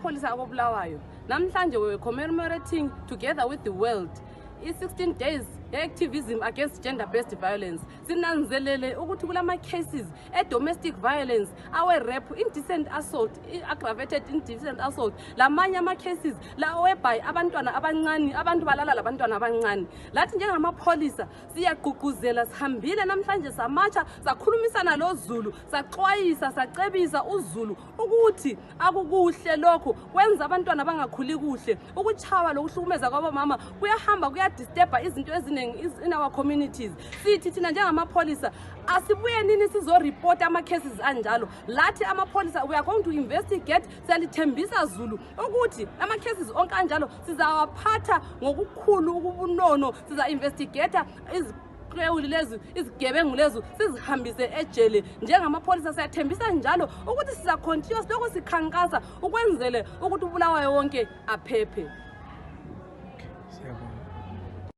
njengamaPholisa akoBulawayo namhlanje we were commemorating together with the world 16 days activism against gender-based violence. Sinanzelele ukuthi kulama cases domestic violence, awe rape, indecent assault, aggravated indecent assault, lamanye ama cases la whereby abantwana abancane, abantu balala labantwana abancane. Lathi njengamaPholisa siyagqugquzela sihambile namhlanje samatsha sakhulumisana loZulu, saxwayisa, sacebisa uZulu ukuthi akukuhle lokho kwenza abantwana bangakhuli kuhle, ukuchawa lokuhlukumeza kwabamama kuyahamba kuyadisturba izinto eziningi in our communities. Sithi thina njengamaPholisa asibuye nini sizoreport ama cases anjalo. Lathi amaPholisa we are going to investigate, salithembisa Zulu ukuthi ama cases onke anjalo sizawaphatha ngokukhulu ukubunono, siza investigate izigebengu lezo sizihambise ejele. NjengamaPholisa siyathembisa njalo ukuthi siza continue lokho sikhankasa ukwenzele ukuthi uBulawayo wonke aphephe. Siyabonga.